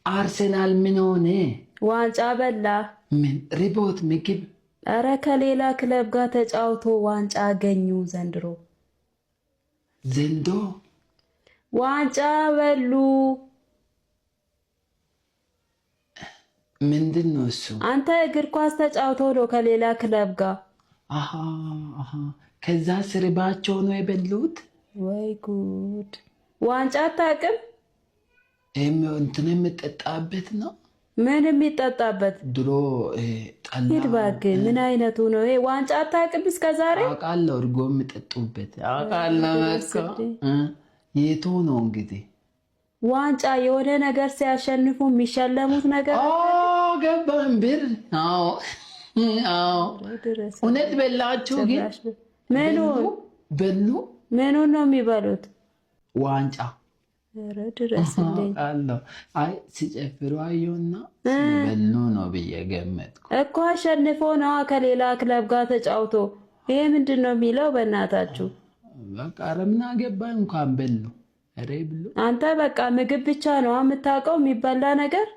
አርሰናል ምን ሆነ? ዋንጫ በላ። ምን ሪቦት ምግብ? ኧረ ከሌላ ክለብ ጋር ተጫውቶ ዋንጫ አገኙ ዘንድሮ። ዘንዶ ዋንጫ በሉ። ምንድን ነው እሱ? አንተ እግር ኳስ ተጫውቶ ነው ከሌላ ክለብ ጋር። አሃ አሃ። ከዛ ስርባቸው ነው የበሉት። ወይ ጉድ! ዋንጫ አታውቅም? ይህም እንትን የምጠጣበት ነው። ምን የሚጠጣበት? ድሮ ጠላ። ሂድ እባክህ። ምን አይነቱ ነው ይሄ? ዋንጫ አታውቅም እስከ ዛሬ? አውቃለሁ፣ እርጎ የምጠጡበት አውቃለሁ። በቃ የቱ ነው እንግዲህ? ዋንጫ የሆነ ነገር ሲያሸንፉ የሚሸለሙት ነገር። ገባን ብር። አዎ አዎ፣ እውነት በላችሁ ግን? ምኑ በሉ? ምኑን ነው የሚበሉት? ዋንጫ። ኧረ ድረስልኝ። አለው። አይ ሲጨፍሩ አየሁና በሉ ነው ብዬ ገመትኩ። እኮ አሸንፎ ነዋ ከሌላ ክለብ ጋር ተጫውቶ። ይሄ ምንድን ነው የሚለው? በእናታችሁ። በቃ ኧረ ምን አገባኝ እንኳን በሉ። ኧረ ብሉ። አንተ በቃ ምግብ ብቻ ነው የምታውቀው የሚበላ ነገር።